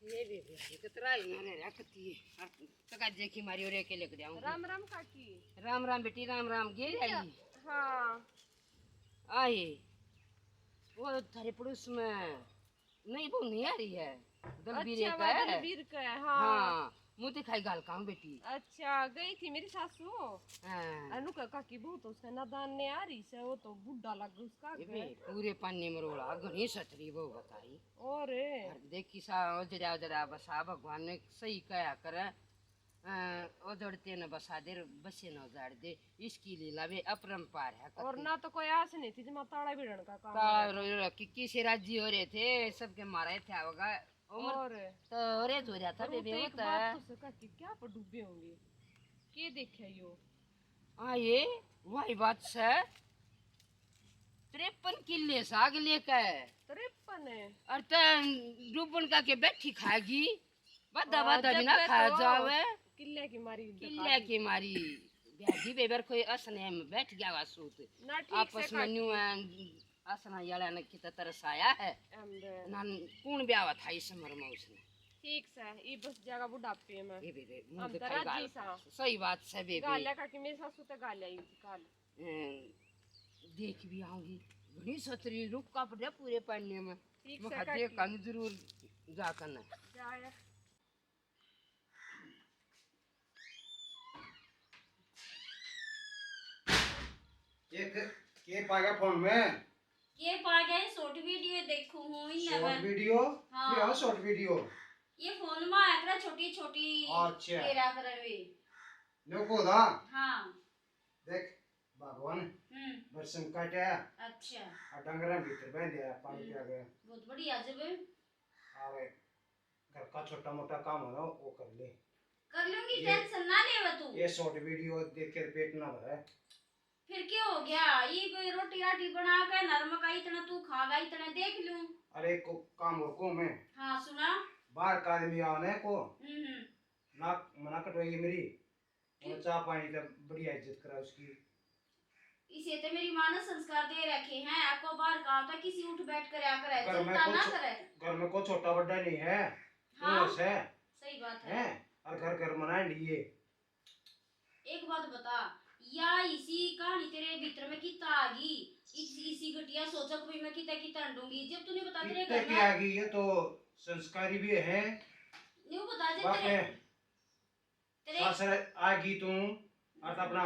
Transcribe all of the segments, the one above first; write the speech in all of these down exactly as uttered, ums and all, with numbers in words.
ये भी, भी कितरा ही ना रे रखती है। तका देखी मारी और के लेके जाऊं। राम राम काकी। राम राम बेटी, राम राम। गे आई। हाँ। आए। वो थारे पड़ोस में नहीं, वो नहीं आ रही है। दलबीर अच्छा, का है। दलबीर का है, हाँ। हाँ, मुँह दिखाई गाल काम बेटी। अच्छा, गई थी मेरी सासू। हाँ। अनु का काकी, बहुत उसका नादान ने आ रही से, वो तो बूढ़ा लग उसका। पूरे पानी मरोड़ा घणी सतरी वो बताई। और देखी सा उजड़ा उजड़ा बसा, भगवान ने सही कहा करे। अ, उजड़ते न बसा दे, बसे न उजाड़ दे, इसकी लीला वे अपरंपार है। और ना तो कोई आस नहीं थी जमा ताला भिड़न का काम। ताला रो-, रो-, कि-, किसे राजी हो रहे थे, सबके मारा ही था होगा। उम्र और तो रेज हो जाता बेबे, तो एक बात तो सका कि क्या पर डूबे होंगे, के देखे यो? हाँ, ये वही बात से। तिरपन किले साग लेकर। तिरपन है। और तन डूबन का के बैठी खाएगी। बदा बदा भी ना खा जावे। किल्ले की मारी, किल्ले की मारी। ब्याजी बेबर कोई असने में बैठ गया वा सूत। ना, ठीक से आपस में न्यू असना याला ने कितना तरस आया है। ना, कौन ब्याह था इस उम्र में उसने? ठीक से, ये बस जगह बुढ़ापे में। ये बेबे, हम तो राजी सा। सही बात से बेबे। गाल्या काकी, मेरी सासू तो गाल्या ही थी काल। देख भी आऊंगी। घणी सतरी रुक का पड़े पूरे पन्ने में। ठीक से देख काकी। जरूर जा करना। एक के पाएगा फोन में? के पा गए? शॉर्ट वीडियो देखू हूँ इन शॉर्ट वीडियो? हाँ। ये शॉर्ट वीडियो। ये फोन में आया करे छोटी छोटी। अच्छा। तेरा करे वे। लो को दा। हाँ। देख भगवान। हम्म। बरसम काटा। अच्छा। और डंगरा भीतर बह दिया, पानी पिया गया। बहुत बढ़िया जब। और घर का छोटा मोटा काम हो ना, वो कर ले। कर लूंगी, टेंशन ना लेवे तू। ये शॉर्ट वीडियो देख के पेट ना भरे। फिर क्या हो गया? ये कोई रोटी राटी बना के नरम का इतना तू खागा, इतना देख लूं। अरे को काम और को मैं। हाँ, सुना। बाहर का आदमी आने को। हम्म, हम्म। ना मना कटवाइए मेरी। और चाह पानी तो बढ़िया इज्जत करा उसकी। इसे तो मेरी माँ ने संस्कार दे रखे हैं, आपको बाहर का होता किसी उठ बैठ कर आ करे, घर में चिंता ना करे। घर में कोई छोटा बड़ा नहीं है, हाँ, तू है। सही बात है। हैं? और घर घर मनाए लिए। एक बात बता, या इसी कहानी तेरे भीतर में कितना आ गई? इस, इसी घटिया सोचक भी मैं कितना कितना अंडूंगी जब तू नहीं बता तेरे घर में आ गई। ये तो संस्कारी भी है। न्यू बता दे तेरे सासरे आगी तू, और अपना,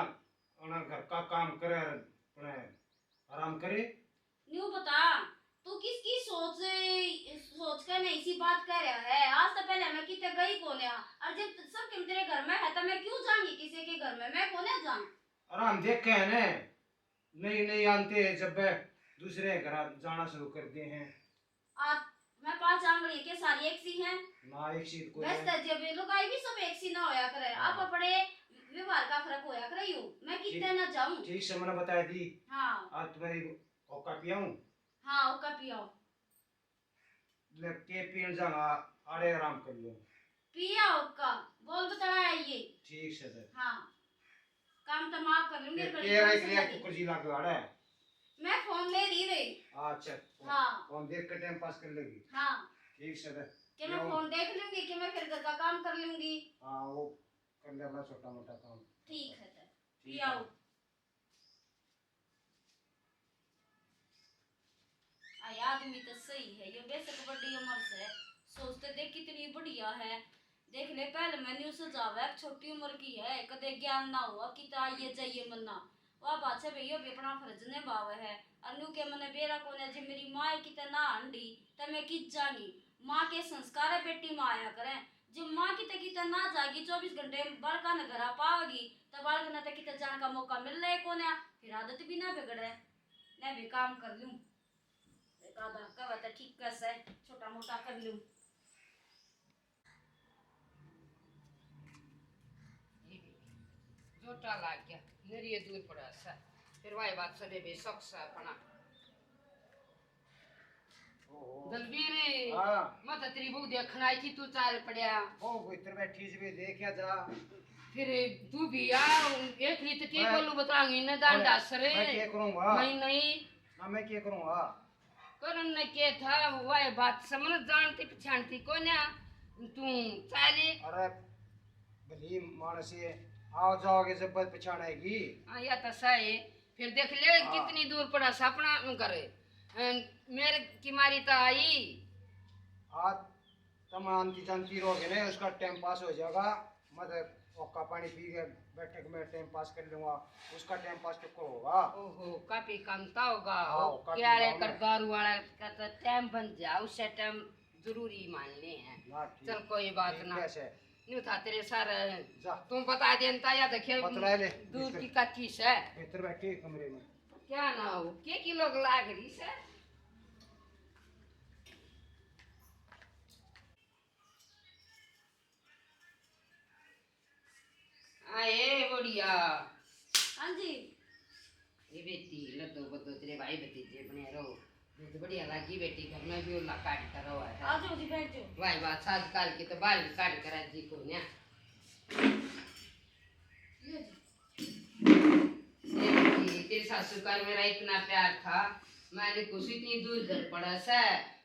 अपना घर का काम करे और अपने आराम करे। न्यू बता, तू किसकी सोच, सोच कर नहीं इसी बात कह रहा है? आज तो पहले मैं किते गई कोन्या, और जब सब के तेरे घर में है तो मैं क्यों जाऊंगी किसी के घर में? मैं कोन्या जाऊं। और हम देखे हैं ने, नहीं, नहीं आनते जब दूसरे घर जाना शुरू कर दिए हैं। आप, मैं पांच आंगली के सारी एक सी हैं। ना, एक सी कोई बस है। तजे भी लुगाई भी सब एक सी ना होया करे। हाँ। आप अपने व्यवहार का फर्क होया करे यू। मैं ठीक, कितने ना जाऊं। ठीक से मैंने बताई दी। हाँ। आज तुम्हारी ओका पियाऊं? हाँ, ओका पियाओ। ले के पीण जाना, आड़े आराम कर लो। पिया ओका, बोल बतला है ये। ठीक से सर। हाँ। काम तो माफ कर लूंगी, ये पर के रे, के रे, कुकर जी लाग आड़े। मैं फोन ले रही रे। अच्छा। हाँ। फोन देख के टाइम पास कर लेगी। हाँ। ठीक से सर। कि मैं फोन देख लूंगी कि मैं फिर घर का काम कर लूंगी। हाँ, वो कर ले अपना छोटा मोटा काम। ठीक है सर। ठीक है। आओ। आ, ये आदमी तो सही है, यो बेशक बड़ी उम्र से, सोचते देख कितनी बढ़िया है। देख ले, पहले मैं न्यू सजावे, छोटी उम्र की है, कदे ज्ञान ना हुआ, किता आइए जाइए मन्ना। वाह बात है भैया, भी अपना फर्ज निभावे है। अनु के मने बेरा कोने, जे मेरी माँ किते ना हंडी, तो मैं कित जाऊंगी। माँ के संस्कार है बेटी में आया करें। जो माँ किते किते ना जागी, चौबीस घंटे बालका ने घरा पावेगी, तो बालक ने तो किते जाने का मौका मिल रहे कोन्या, फिर आदत भी ना बिगड़े। मैं भी काम कर लूं, एक आधा कहवा तो ठीक कैसे छोटा मोटा कर लूं। जोटा लाग गया, नरिये दूर पड़ा सा, फिर वाई बात सबे बेशक सा अपना। ओहो। दलबीर, हाँ। मैं तो तेरी बहू देखण आई थी, तू चाल पड़या। बहू भीतर बैठी सी, भी देखया जा। फिर तू भी आ, एक रीत के मैं, बोलू बताऊंगी ना, दान मैं, दास रे। मैं के करूंगा? नहीं, नहीं। ना, मैं के करूंगा? करण ने के था, वह बात समझ जानती पहचानती कोन्या। तू चाले। अरे, भली मानस है, आओ जाओगे जब पछाड़ेगी। हाँ, या तो सही। फिर देख ले, हाँ। कितनी दूर पड़ा सै अपना घर। अ, मेरे की मारी तो आई। हाँ, तुम आंधी जानती रहोगे ना, उसका टाइम पास हो जाएगा। मत ओका पानी पी के बैठक में टाइम पास कर लूंगा, उसका टाइम पास तो को होगा। ओहो, काफी कमता होगा। हाँ, वो काफी क्या रे, कम कर है। दारू वाला का तो टाइम बन जा, उससे टाइम जरूरी मानने हैं। ना, ठीक। चल, कोई बात ठीक ना। कैसे? न्यू था तेरे सर। जा। तू बता देता या देखे बतला ले, दूर भीतर। की कच्ची से। भीतर बैठी है कमरे में। क्या ना हो, के की लोग लाग रही से? आए बढ़िया। हाँ जी। ये बेटी, लद्दो बद्दो तेरे भाई भतीजे बने रहो। बहुत बढ़िया लागी बेटी, घर में भी उल्ला काट कर रहो है। आ जाओ जी, बैठ जाओ। भाई बात आजकल की तो बाहर भी काट कर राजी को ना। ये जी। ये बेटी, तेरे सासू का मेरा इतना प्यार था, मैंने कुछ इतनी दूर घर पड़ा से,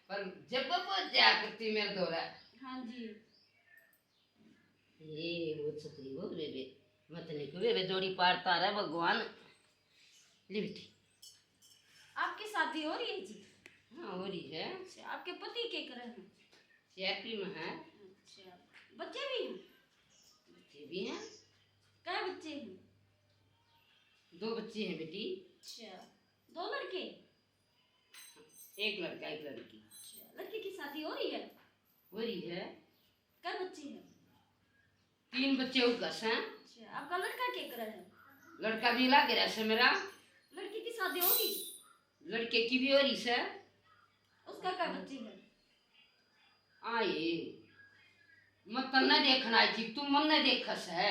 पर जब वो जाया करती मेरे धोरे। हाँ जी। ये वो छतरी वो बेबे, मत नहीं को बेबे, जोड़ी पारता रहे भगवान। ले बेटी। आपकी शादी हो रही है जी? हाँ, हो रही है। अच्छा, आपके पति के करे हैं? सीआरपी में है। अच्छा, बच्चे भी हैं? बच्चे भी हैं। कै बच्चे हैं? दो बच्चे हैं बेटी। अच्छा, दो लड़के? एक लड़का, एक लड़की। अच्छा, लड़की की शादी हो रही है? हो रही है। कै बच्चे हैं? तीन बच्चे और घस हैं। अच्छा, आपका लड़का के करे है? लड़का भी लाग रहा से मेरा। लड़की की शादी होगी? लड़के की भी हो रही से। उसका क्या बच्चे है? आए, मैं तन्ने देखना आई थी, तू मन्ने देखस है।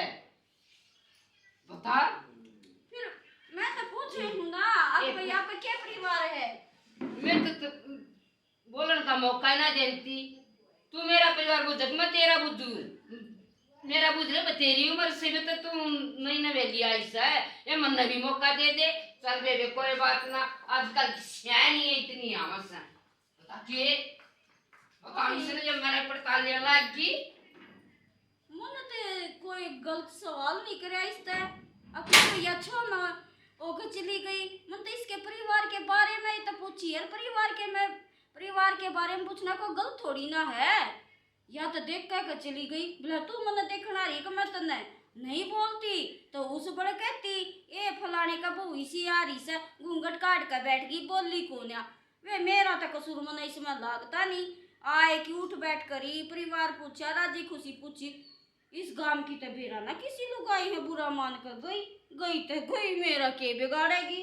बता। फिर मैं तो पूछ रही हूँ ना, आप ए, भाई, आपका क्या परिवार है? मैं तो, तो बोलण का मौका ही ना देती। तू मेरा परिवार बुझ, मैं तेरा बुझू। मेरा बुझ ले, तेरी उम्र से भी तो तू नई नवेली आई से। ये मन्ने भी मौका दे दे। चल बेबे, कोई बात ना, आजकल की स्याणी है इतनी, आवा से। बता के, बता, इसने जब मेरे पड़ताल लेने लाग गई। मन्ने ते कोई गलत सवाल नहीं करया इसते। अब तो या छो ना होके चली गई। मन्ने तो इसके परिवार के बारे में ही तो पूछी यार, परिवार के में, परिवार के बारे में पूछना कोई गलत थोड़ी ना है। या तो देख कह के चली गई, भला तू मन्ने देखण आ रही कि मैं तन्ने नहीं बोलती तो उस बड़े कहती, "ए फलाने का बहू इसी आ रही से, घूंघट काट के बैठ गई, बोली कोन्या।" वे मेरा तो कसूर मन्ने इसमें लागता नहीं। आए कि उठ बैठ करी, परिवार पूछा, राजी खुशी पूछी। इस गांव की तो बेरा ना किसी लुगाई है बुरा मान कर गई, गई तो गई, मेरा के बिगाड़ेगी?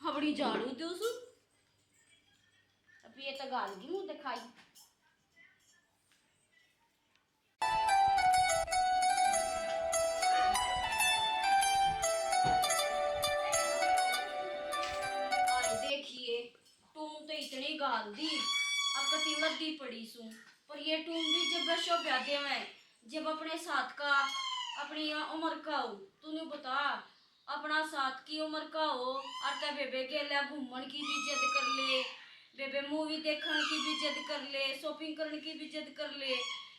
अपनी झाड़ू दो सु। अब ये तो गाल की मुंह दिखाई। आए देखिए, टूम तो इतनी गाल दी, अब कती लद्दी पड़ी सूं, पर ये टूम भी जब शोभा देवे, जब अपने साथ का, अपनी उम्र का हो। तू न्यू बता, अपना साथ की उम्र का हो, और ते बेबे गेल्या घूमण की भी जिद कर ले, बेबे मूवी देखण की भी जिद कर ले, शॉपिंग करण की भी जिद कर ले।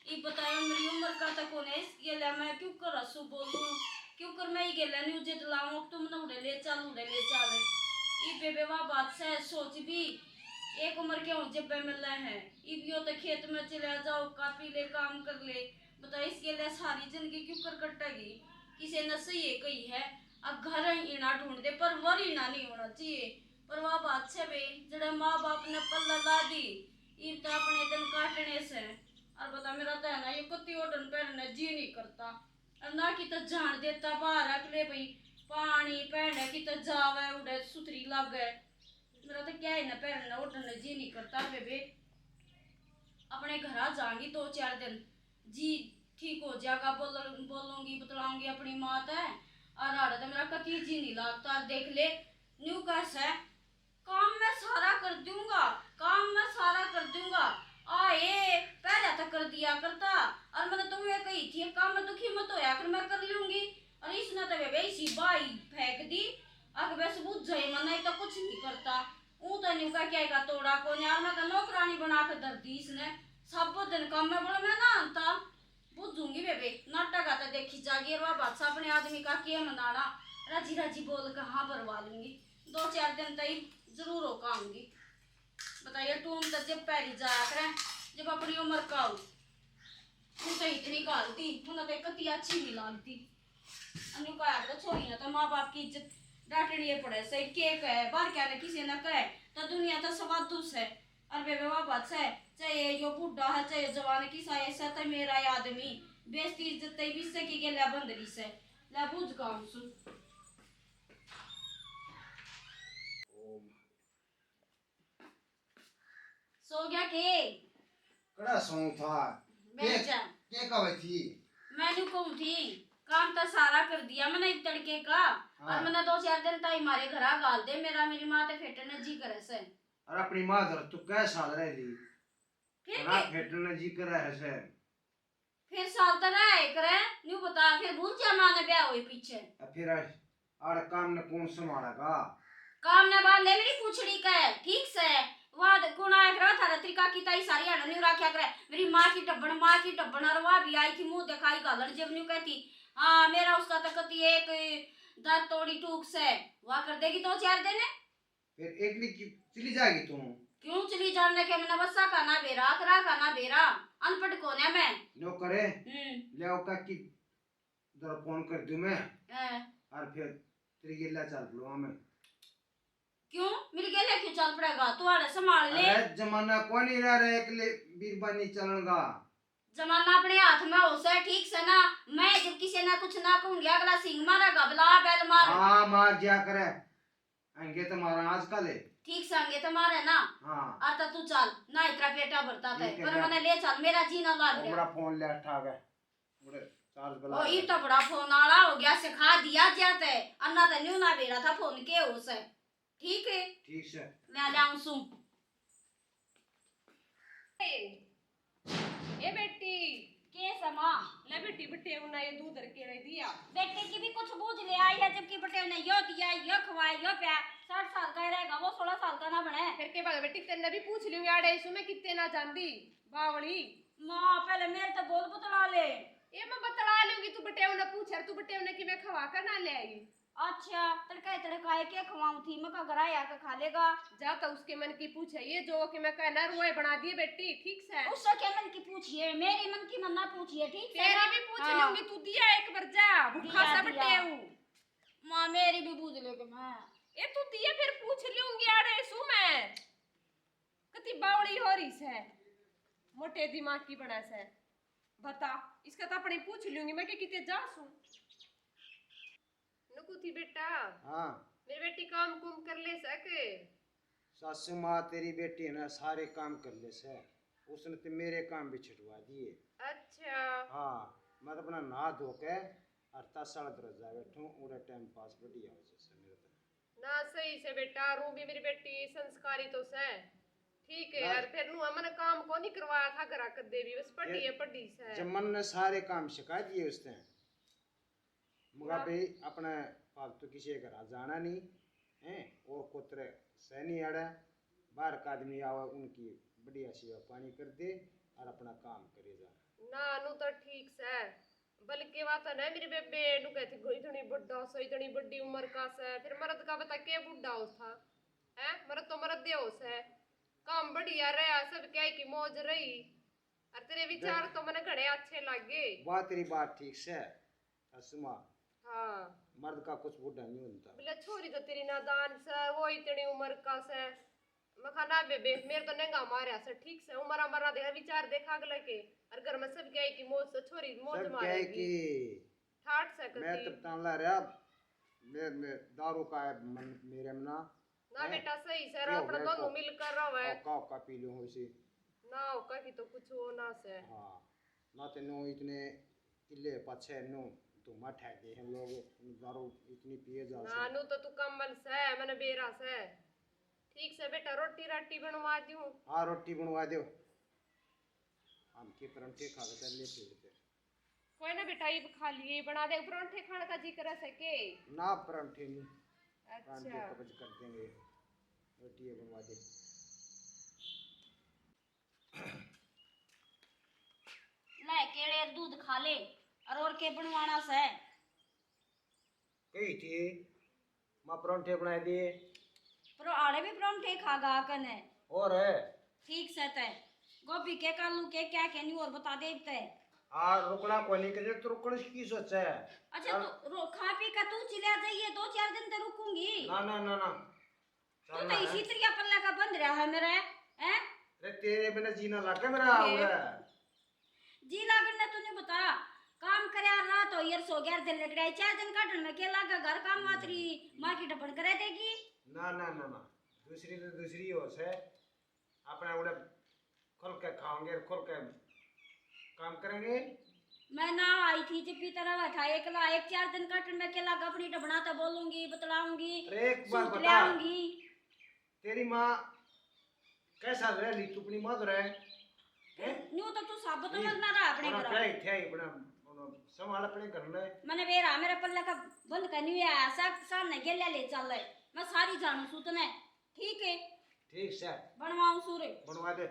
इब बतायो, मेरी उम्र का तो कोने इस गेल्या, मैं क्यों कर हंसू बोलूं, क्यों कर मैं ही गेल्या न्यू जिद लाऊं, तुम न उड़े ले चल, उड़े ले चल। इब बेबे वा बात से सोच भी, एक उम्र के हो जब मिले हैं, इब यो तो खेत में चला जाओ, कापी ले काम कर ले। बता, इस गेल्या सारी जिंदगी क्यों कर कटेगी? किसी ने सही कही है, अब घर ही ना ढूंढ दे, पर वर ही ना नहीं होना चाहिए। पर वा बात छे बे, जड़े माँ बाप ने पल्ला ला दी, इब तो अपने दिन काटने से। और बता, मेरा तो है ना, ये कुत्ती ओढ़न पहनने जी नहीं करता, और ना कि तो जान देता बाहर अकले भाई, पानी पहने की तो जावे उड़े सुथरी लागे। मेरा तो क्या है ना, पहनने ओढ़ने जी नहीं करता बेबे। अपने घर आ जाऊंगी दो चार दिन, जी ठीक हो जाएगा, बोल, बोलूंगी, बतलाऊंगी अपनी माँ ते। और आड़े तो मेरा कती जी नहीं लागता। देख ले, न्यू कह से, काम मैं सारा कर दूंगा, काम मैं सारा कर दूंगा। आए, पहले तो कर दिया करता, और मैं तो तुम्हें कही थी, काम में दुखी मत होया कर, मैं कर लूंगी। और इसने तो बेबे इसी बाई फेंक दी, अक बस बुझ जाए, मना तो कुछ नहीं करता। ऊं तो न्यू कह के आएगा तोड़ा कोने, और मैं तो नौकरानी बना के धर दी इसने। सब दिन काम में बड़ा मैं ना आंता। जागेरवा बादशाह अपने आदमी का के मनाना, राजी राजी बोल के हाँ भरवा लूंगी। दो चार दिन तई जरूर होके आऊंगी। बताइए, टूम तो जब पैरी जाया करें, जब अपनी उम्र का हो। तू तो इतनी घालती, तू ना तो कती अच्छी नहीं लागती। अन्यू कहा तो छोरी ना तो माँ बाप की इज्जत डांटनी पड़े से, के कहे, बाहर क्या ने किसी ना कहे, तो दुनिया तो सवादू से। और बेबे वा बात से, चाहे यो बूढ़ा है, चाहे जवान, किसा ऐसा तो मेरा आदमी, बेइज्जती इज्जत तई बिस्से की गेल्या बंद रही से। ले बूझ काम सुन। सो गया के? कड़ा सो था? मैं के, जा। के कहे थी? मैं न्यू कहूँ थी, काम तो सारा कर दिया मैंने एक तड़के का। हाँ। और मैंने दो चार दिन ताई मारे घरा गाल दे, मेरा, मेरी माँ ते फेटने जी करे से। और अपनी माँ धर तू कै साल रह ली? फिर घरा के? फेटने जी करे है से। फिर साल तो रह करे, न्यू बता, फिर भूल जा माँ ने ब्याह हुए पीछे। अब फिर आड़ काम ने कौन संभालेगा? काम ने बांधे मेरी पूछड़ी के, ठीक से। वहां कौन आया करा थारा, तेरी काकी ताई सारी हाड़ न्यू रखा करे। मेरी माँ की डब्बन, माँ की डब्बन, और वह भी आई थी मुंह दिखाई घालन, जब न्यू कहती, हाँ, मेरा उसका तो कती एक दांत तोड़ी टूक से, वह कर देगी दो चार दिन। फिर एकली की चली जाएगी तू? क्यों चली जाने के, मैंने बस्सा का ना बेरा, अखरा का ना बेरा, अनपढ़ कोने मैं। लो करे, हम्म। ले आओ काकी उधर फोन कर दूं मैं। हाँ। और फिर तेरी गेला चल पड़ूंगा मैं। क्यों? मेरी गेला क्यों चल पड़ेगा? तू आड़े संभाल ले। अरे जमाना कोनी रह रहा एकले बीरबानी चलन का। जमाना अपने हाथ में हो से, ठीक से ना? मैं जब किसी ने कुछ ना कहूंगी, अगला सींग मारेगा, बला बैल मार। हाँ, मार जा करे। अंगे तो मारा आजकल है। ठीक से अंगे तो मारे ना। हाँ। और तो तू चल, ना इतना पेटा भरता था, ठीक है, पर ले। मैंने ले चल, मेरा जी ना लाग रहा। बड़ा फोन ले उठा के। बड़े चार्ज बला ओ, ले। इब तो बड़ा फोन आला हो गया, सिखा दिया जाते। अन्ना तो न्यू ना बेरा था फोन के हो से। ठीक है? ठीक से। मैं ले आऊं सू। ए, ए बेटी। के समा? ले बेटी, बटेऊ ना ये दूध रखे ले दिया। बेटे की भी कुछ बूझ ले आई है, जबकि बटेऊ ने यो दिया, यो खवाया, यो पिया। साठ साल का ही रहेगा, वो सोलह साल का ना बने। फिर के बात बेटी, तेरे भी पूछ लियो, आड़े इसमें कितने ना जांदी, बावली। माँ, पहले मेरे तो बोल बतला ले। ये मैं बतला लूंगी, तू बटेऊ ने पूछ, और तू बटेऊ ने कि मैं खवा कर ना ले आई। अच्छा, तड़का ही तड़का है, क्या खवाऊं थी? मैं कहा, घर आया के खा लेगा। जा तो उसके मन की पूछे, ये जो कि मैं कहना रोए बना दिए बेटी, ठीक से? उससे क्या मन की पूछिए, मेरी मन की मन्ना पूछिए, ठीक से तेरी ना? भी पूछ हाँ। लूंगी, तू दिया एक बार जा, भूखा दिया, सा दिया। बटेऊ। माँ, मेरी भी बूझ ले के मैं। ए, तू दिया फिर पूछ लूंगी, आड़े सू मैं। कती बावली हो रही से, मोटे दिमाग की बना से। बता, इसका तो अपने पूछ लूंगी मैं कि किते जा सू। नुकू थी बेटा। हाँ। मेरी बेटी काम कुम कर ले सके? सासू माँ, तेरी बेटी है ना, सारे काम कर ले से। उसने तो मेरे काम भी छिटवा दिए। अच्छा। हाँ, मैं तो अपना नहा धो के और तसड़ दरजा बैठूं, उड़े टाइम पास बढ़िया हो जैसे मेरे तो। ना, सही से बेटा, रू भी मेरी बेटी संस्कारी तो से। ठीक है यार। यार, फिर नु हमने काम को नहीं करवाया था घरा कदे भी, बस पढ़ी फिर है, पढ़ी से। जब मन ने सारे काम सिखा दिए उसने, मगा ना। भाई अपने फालतू किसी के घरा जाना नहीं है, और कोतरे सह नहीं आड़ा, बाहर का आदमी आवे उनकी बढ़िया सेवा पानी कर दे और अपना काम करे जा। ना, नु तो ठीक से, बल्कि वा तो ना मेरी बेबे नु कहती, "गो इतनी बड्डा से, इतनी बड्डी उम्र का से, फिर मर्द का बता के बूढ़ा हो था, हैं? मर्द तो मर्द दे हो से, काम बढ़िया रहा, सब क्या की मौज रही, और तेरे विचार तो मने घणे अच्छे लागे।" वाह, तेरी बात ठीक से, सासू माँ। हाँ। मर्द का कुछ बूढ़ा नहीं होता। बोले, "छोरी तो तेरी नादान से, वो इतनी उम्र का से।" मैं कहा, "ना बेबे, मेरे तो नंगा मारया से, ठीक से, उम्र मरा देखा, विचार देखा अगले के, और घर में सब क्या है कि मौज से, छोरी मौज सब क्या है मारेगी।" कि ठाट से मैं कती। तो तान ला रहा, मैं, मैं दारू का है मन मेरे में ना। ना हैं? बेटा, सही से, ये हो अपना गया दोनों को। मिलकर रहो है। औका, औका पी लो हो इसे। ना औका की तो कुछ हो ना से। हाँ, ना ते नो इतने किले पाछे नो धुआं ठहर गए हैं लोग, दारू इतनी पिए जा से। ना, नु तो तू कम्बल से, मैंने बेरा से। ठीक से बेटा, रोटी राटी बनवा दूं? हाँ, रोटी बनवा दो। हम के परांठे खा के चल ले फिर ते। कोई ना बेटा, ये खा लिए, ये बना दे। परांठे खाने का जी करे से के? ना, परांठे नहीं। अच्छा। परांठे कब्ज कर देंगे, रोटी ये बनवा दे। ले केले दूध खा ले, और, और के बनवाना से? कही थी, माँ परांठे बना दिए। पर आड़े भी परांठे खागा कने। और? ठीक से तै गोभी के, कालू के, क्या के नहीं और बता दे तै। हाँ, रुकना कोनी के, तो रुकने की सोचे है? अच्छा, और तू रो-, खा पी के तू चले जाइए, दो चार दिन तो रुकूंगी। ना, ना, ना, ना। तू तो इसी तरिया पल्ला का बंद रहा है मेरा, हैं? अरे, तेरे बिना जीना लागे मेरा। जी लागण ने तू नहीं बता, काम करया रात हो यार, सो ग्यारह दिन लग रहा है, चार दिन काटण में के लागे, घर काम वातरी माँ की डबण करे देगी। ना, ना, ना, ना, दूसरी तो दूसरी हो से, अपना उड़े खुल के खाओगे, खुल के काम करेंगे। मैं ना आई थी जब भी तरह था एकला, एक चार दिन काटण में के लागे, अपनी डबणा तो बोलूंगी, बतलाऊंगी, अरे, एक बार सूत बता। ले आऊंगी। तेरी माँ कैसा रह ली, तू अपनी माँ तो रह। हैं? न्यू तो तू साबत नहीं, मत ना रहा अपने घर। क्या ही थे, अपना, अपना संभाल अपने घर में। मैंने बेरा मेरा पल्ला का बंद करनी है, सब सामने गेले ले चल रहे। मैं सारी जानू सू तने। ठीक है। ठीक से। बनवाऊं सूरे। बनवा दे।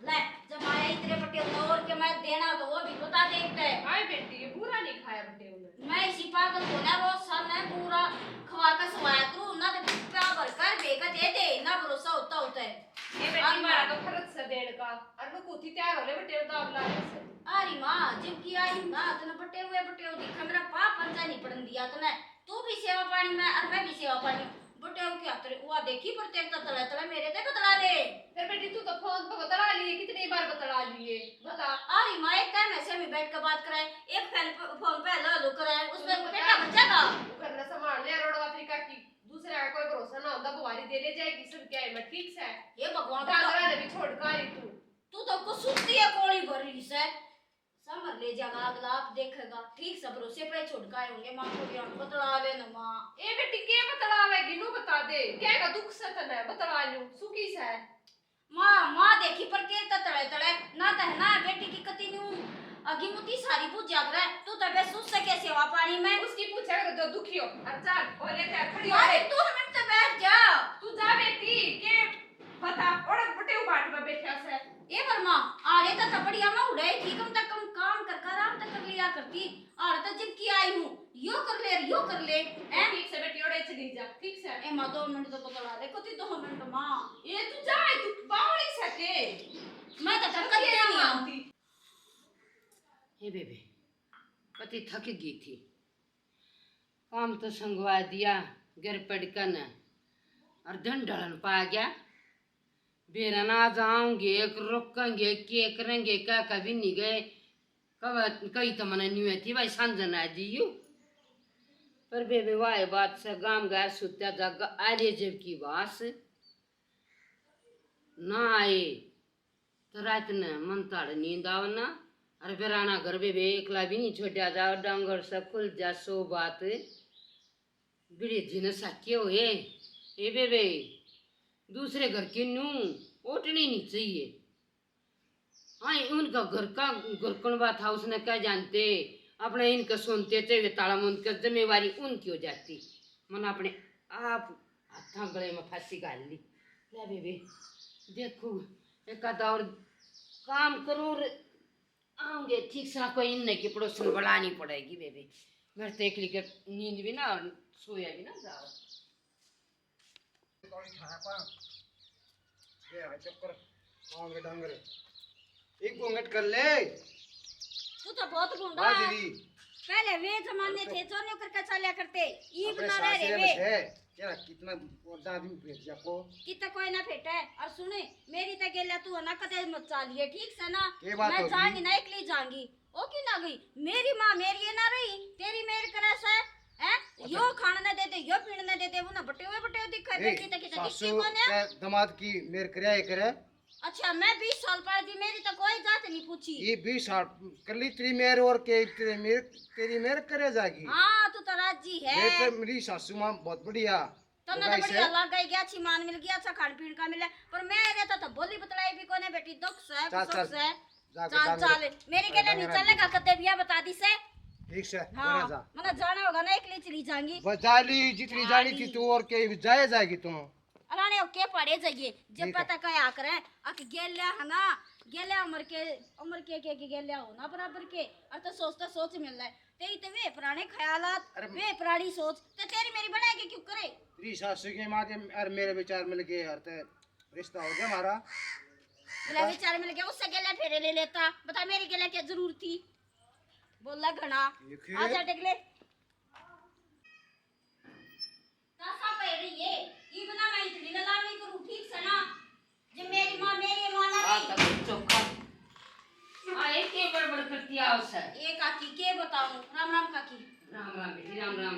ले, जब आया इतने बटे और के मैं देना तो वो भी बता दे इतने। आए बेटी, ये पूरा नहीं खाया बटे उन्हें। मैं इसी पागल को ना रोज सामने पूरा खवा के सवाया करूं, ना तो प्यार भर कर बेका दे दे, ना भरोसा होता होता है। ये बेटी, अब मारा ना। तो फर्ज से देण का, और नु कुती तैयार हो ले बटे दाब लाने से। अरे माँ, जब की आई ना, तने बटे हुए बटे हुए दिखा, मेरा पाप पंचा नहीं पड़न दिया तने। तू भी सेवा पानी में और मैं भी सेवा पानी। बटेऊ के हाथ रे, वा देखी, पर तेरे तो तले तले मेरे ते बतला ले। फिर बेटी, तू तो फोन पे बतला लिए, कितनी बार बतला लिए, बता। अरे माँ, एक टाइम ऐसे में बैठ के बात कराए, एक फैन पे, फोन पे हेलो हेलो कराए, उस पे बेटा बच्चा था। तू घर ना संभाल ले, रोडवा तरीका की, दूसरे का कोई भरोसा ना होता, बुआरी दे ले जाएगी, सब क्या है, मैं ठीक से। हे भगवान, डांगरा ने भी छोड़ का रही तू। तू तो कुछ सुनती है, कोली भर रही से। समर ले जागा अगला, आप देखेगा। ठीक से भरोसे पे छोड़ के आए होंगे, माँ को भी हम बतला लेना माँ। ए बेटी, के बतलावेगी, नु बता दे, के का दुख से तने बतला लूं, सुखी से। माँ, माँ देखी पर तेरे तो तड़े तड़े, ना तो है ना बेटी की कती न्यू अगी मुती सारी बुझ जात रहे, तू तो बेसुस से के सेवा पानी में। उसकी पूछे कर दो दुखी हो, और चल, बोले ते खड़ी हो अरे रे। तू हमें तो बैठ जा। तू जा बेटी, के बता, ओड़क बटेऊ बाट में बैठा से। ए बरमा, आड़े तो थपड़िया में उड़े, ठीक हम तक कम काम कर कर, आराम तक कर लिया करती। आड़ तो जब की आई हूँ, यो कर ले, यो कर ले, हैं? ठीक से बेटी, ओड़े चली जा, ठीक से। ए माँ, दो मिनट तो बतला दे, कती दो मिनट माँ। ए तू जा, ए तू बावली सके। मैं तो थक ये गई ना हूँ। मानती। हे बेबे, कती थक गई थी। काम तो संगवा दिया, घर पड़का न, और धन ढलन पा गया। बेरा ना आज आऊंगे, एक रुकेंगे, के करेंगे, क्या कभी नहीं गए। कब कही तो मने न्यू थी भाई, सांझ ना जियो। पर बेबे, वाह बात से गाम गैर सुत्या जाग आ रे जब की बास ना आए। तो रात ने मन ताड़ नींद आवना। अरे बेराना घर बेबे, एकला भी नहीं छोड़ा जाओ, डांगर से खुल जा सो बात। बिड़े जी ने साके होए, ए बेबे, दूसरे घर की नू ओटनी नहीं चाहिए। हाँ, उनका घर का घर कौन बात था, उसने क्या जानते, अपने इनके सुनते थे वे ताला मुंद कर, जिम्मेवारी उनकी हो जाती। मन अपने आप हाथां गले में फांसी घाल ली। ले बेबे, देखो, एक आधा और काम करो और आऊंगे ठीक सा, कोई इनने की पड़ोसन बुलानी पड़ेगी बेबे। मेरे तो एकली के नींद भी ना, सोया भी ना जाओ। ये है चक्कर, पाँव के डांगर। एक घूंघट कर ले। तू तो बहुत भोंडा है। बाजरी। पहले वे जमाने थे, चोरियों करके चल्या करते, ईब अपने ना रह सासरे रे में वे। से, क्या कितना और दादी में भेज दिया को। कितना कोई ना फेटा है। और सुने, मेरी तो गेला तू ना कदे मत चालिए, ठीक से ना? ये बात मैं होगी। जाऊंगी ना, एकली जाऊंगी। ओ की ना गई, मेरी माँ मेरी ये ना रही, तेरी मेर करे से, हैं? अच्छा। यो खाण ने दे दे, यो पीण ने दे दे, वो ना बटे हुए बटे हुए दिखे, ए, बेटी तो किसी सासू दिखती कोने। ते दमाद की मेर करे, ये करे। अच्छा, मैं बीस साल पाल दी, मेरी तो कोई जात नहीं पूछी। ये बीस साल कर ली तेरी मेर और के तेरी मेर, तेरी मेर करे जागी। हाँ, तू तो राजी है। ये तो मेरी सासू माँ बहुत बढ़िया। तन्ने तो तो भाई बढ़िया से लाग गई, अच्छी मान मिल गई, अच्छा खान पीन का मिले, पर मैं रे तो, तो बोली बतलाई भी कोने बेटी, दुख से, चल, सुख चल। से। जाके चल, डांगर, चल, मेरी के लिए नहीं डांगर चलेगा, कते भी बता दी से। ठीक से, हाँ, कोने जा। मने जाना होगा ना, एकली चली जाएंगी। बस जा ली, जितनी हाँ, जानी थी ली। तू और के जाए जाएगी तू। अराने ओके पड़े जाइए, जब ठीक है। पता क्या करे, अक गेल्या है ना, गेल्या उम्र के, उम्र के, के, के गेल्या हो ना बराबर के, और तो सोचता सोच मिल रहा है। तेरी तो वे पुराने ख्यालात, अरे वे पुरानी सोच, तो तेरी मेरी बनाए के क्यों करे? तेरी सासू के माँ के और मेरे विचार मिल गए और ते रिश्ता हो गया हमारा। बोला बता। विचार मिल गया, उससे गेल्या फेरे ले लेता, बता मेरी गेल्या क्या जरूरत थी? बोला घना। ये फिर? आजा देख ले। तासा पै रही है, इब ना मैं इतनी नलामी करूँ, ठीक से ना? जे मेरी माँ, मेरी माँ ना आ, नहीं। तब चोखा। आ, एक के बड़बड़ करती आओ सर। ए काकी, के बताऊं? राम राम काकी। राम राम बेटी, राम राम।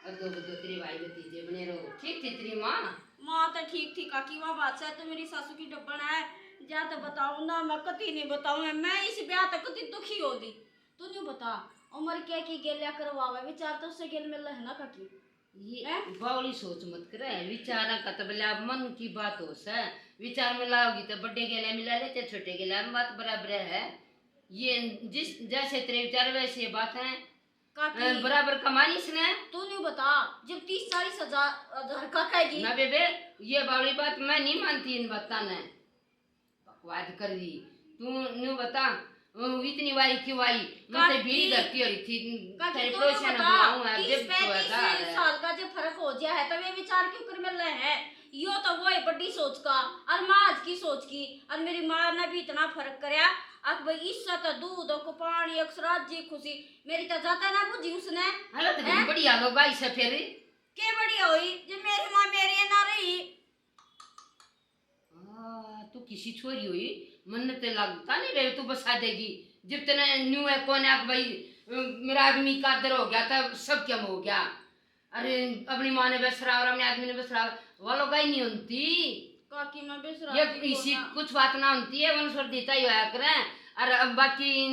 और दो, दो तेरे भाई भतीजे बने रहो। ठीक थी तेरी माँ? माँ तो ठीक थी काकी, वहाँ बात है तो मेरी सासू की डब्बन है। जा तो बताऊं ना, मैं कती नहीं बताऊं, मैं इस ब्याह तक कती दुखी हो दी। तू न्यू बता, उम्र क्या की गेल्या करवावे, विचार तो उससे गेल मिल है ना काकी? ये हैं? बावली सोच मत करे, विचारा का तो बोले, अब मन की बात हो सै, विचार मिलाओगी तो बड़े गेल्या मिला लेते, छोटे गेल्या में बात बराबर है। ये जिस, जैसे तेरे विचार वैसे बात है, काकी, अ, बराबर कमानी इसने। तू न्यू बता, जब तीस चालीस हजार, हजार का कहेगी। ना बेबे, ये बावली बात मैं नहीं मानती इन बातां ने। बकवाद कर रही। तू न्यू बता, अ, इतनी वारी क्यों आई? मैं तो काकी, बीड़ी धरती हो रही थी, काकी, तेरे तू न्यू पड़ोसियां ने बता, बुलाऊं, मैं तीस जब पैंतीस सोया था। साल का जो फर्क हो गया है, तो वे विचार क्यों कर मिल रहे हैं? यो तो वो है बड़ी सोच का, और माँ आज की सोच की, और मेरी माँ ने भी इतना फर्क करया। अक भाई, इससे तो दूध को पानी, एक राजी खुशी, मेरी तो जाता ना बुझी उसने। हेलो, तो हैं? बड़ी हालो भाई से फिर। के बढ़िया हुई, जे मेरी माँ मेरी ना रही। आ, तू किसी छोरी हुई, मन्ने ते लगता नहीं रे, तू बसा देगी। जब तने न्यू है, कौन है कि भाई, अ, मेरा आदमी कादर हो गया था, सब क्या हो गया। अरे, अपनी माँ ने बसरा और अपने आदमी ने बसरा, वालों का ही नहीं होती। काकी, मैं बसरा ये दी इसी कोना। कुछ बात ना होती है, वन सर देता ही होया करे। और अब बाकी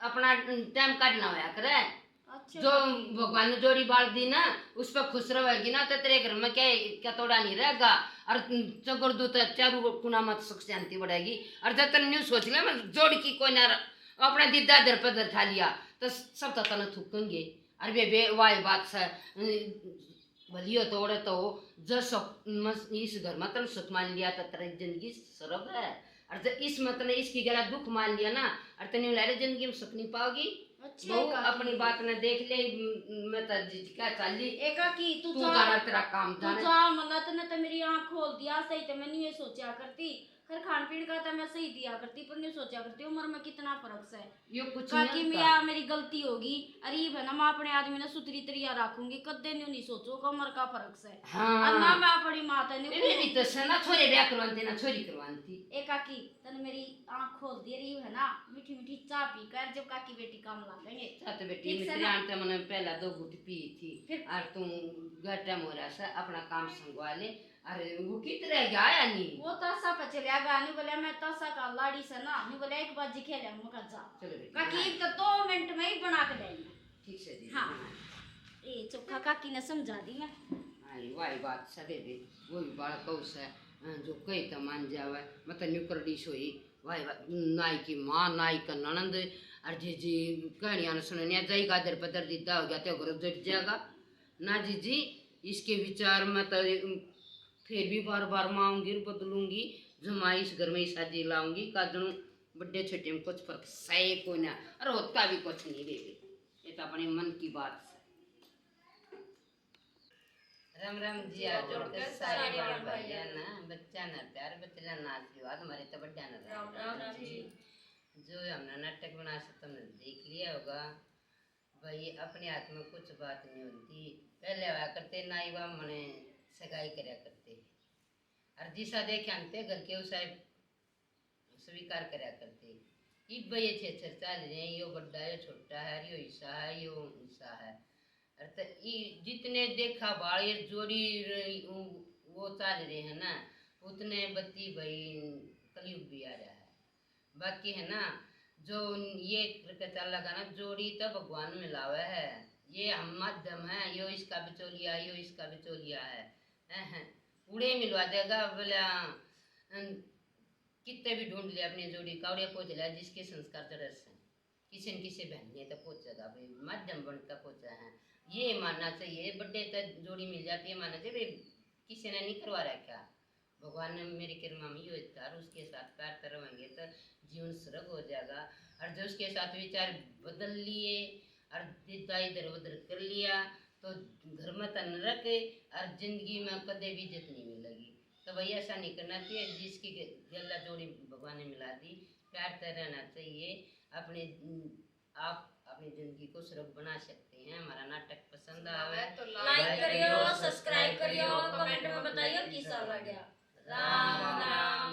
अपना टाइम काटना होया करे। अच्छा, जो काकी। भगवान ने जोड़ी बाल दी ना, उस पर खुश रहेगी ना, तो तेरे घर में क्या, क्या तोड़ा नहीं रहेगा। और चगड़ दू तो चारू कुना मत सुख शांति बढ़ेगी। और जब तन न्यू सोच ले, मैं जोड़ की कोई ना र-, अपना दीदा दर पर दर ठा लिया, तो सब तो तने थूकेंगे। और बे, बे, वाह बात से, अम, भलियो तो ओड़े तो हो, जो सुख, मस-, इस घर में तन सुख मान लिया, तो तेरी जिंदगी सरग है। और जब इस मत ने इसकी गला दुख मान लिया ना, और तने ले रे जिंदगी में सुख नहीं पाओगी। अच्छी बहू, काकी। अपनी बात ने देख ले, म-, मैं तो जिसका चाली। ए काकी, तू तू जा, जाना, तेरा काम तू जाना। जा, मन्ना तने तो मेरी आँख खोल दिया, सही तो मैं नहीं ये सोचा करती। खैर, खान पीन का तो मैं सही दिया करती, पर नहीं सोचा करती उम्र में कितना फर्क से। यो कुछ काकी, नहीं होता। मियाँ, मेरी गलती होगी। अरे, ये ना, मैं अपने आदमी ने सुथरी तरिया रखूंगी, कदे न्यू नहीं सोचो कि उम्र का फर्क से। हाँ। और ना मैं अपनी माँ ते न्यू ये भी तो से ना, छोरे ब्याह करवाते ना छोरी करवाती। ए काकी, तने मेरी आँख खोल दी रही है ना, मीठी मीठी चाय पी कर जब काकी बेटी काम लागेंगे। चाय तो बेटी ठीक से मित्र ना? आन ते मैंने पहला दो घूट पी थी। फिर? और तू घर टाइम हो रहा से, अपना काम संगवा ले। अरे, वो कित रह गया, आया नहीं? वो तासा पे चला गया, न्यू बोला, मैं तासा का लाड़ी से ना, न्यू बोला, एक बाजी खेल, मैं कहा, जा। चलो बेटी, काकी, बना। एक तो दो मिनट में ही बना के देंगे। ठीक से जी, हाँ। बना। ए, चोखा काकी ने समझा दी मैं। हाँ, ये वाही बात सदे दे, वो भी बालक उस है, हाँ, जो कहे तो मान जावे, मतलब न्यू करड़ी सोई, वाही बात, नाई की माँ, नाई का ननंद, और जी जी कहनिया न सुननिया, जाई का दर पदर दीदा हो गया, तो घर जट जाएगा। ना जी जी, इसके विचार में तो, उम, फिर भी बार बार मैं आऊंगी और बदलूंगी, जो मैं इस घर में ही शादी लाऊंगी, काजणू बड्डे छोटे में कुछ फर्क सही को ना, और होता भी कुछ नहीं बेबे, ये तो अपने मन की बात है। राम राम जी, आ जोड़ के सारे बाल भाइया ना, बच्चा ना प्यार, बचला ना आशीर्वाद, हमारे तो बड्डा ना राम राम जी। जो हमने नाटक बना से तुमने देख लिया होगा, भाई, अपने हाथ में कुछ बात नहीं होती। पहले होया करते नाई बामने सगाई करया करते, और जिसा देखे आनते घर के उसा स्वीकार करया करते। इब ये छेछर चाल रहे हैं, यो बड्डा, यो छोटा है, यो ईसा है, यो ईसा है। और तो ई जितने देखा भाल ये जोड़ी रही, उ-, वो चाल रहे हैं ना, उतने बत्ती भाई कलयुग भी आ रहा है। बाकी है ना, जो ये करके चल लगा ना, जोड़ी तो भगवान मिलावे है, ये हम माध्यम है, यो इसका बिचौलिया, यो इसका बिचौलिया है, हैं, हैं। उड़े मिलवा देगा बोला, अन, कितने भी ढूंढ ले अपनी जोड़ी, कावड़िया को चला जिसके संस्कार जड़स है, किसी न किसी बहन ने तो पहुंचेगा भाई, माध्यम बनता पहुंचा है। ये मानना चाहिए, बड्डे तो जोड़ी मिल जाती है, मानना चाहिए भाई, किसी ने नहीं करवा रखा। भगवान ने मेरी किरमा में यो था, और उसके साथ प्यार से रहेंगे तो जीवन स्वर्ग हो जाएगा। और जो उसके साथ विचार बदल लिए और दिद्दा इधर उधर कर लिया, तो घर में तो नरक है और जिंदगी में कदे भी इज्जत नहीं मिलेगी। तो भाई, ऐसा नहीं करना चाहिए। जिसकी गला जोड़ी भगवान ने मिला दी, प्यार से रहना चाहिए। अपने, आप अपनी जिंदगी को स्वर्ग बना सकते हैं। हमारा नाटक पसंद आवे तो like करियो, subscribe करियो, comment में बताइयो किसा लगा। राम राम।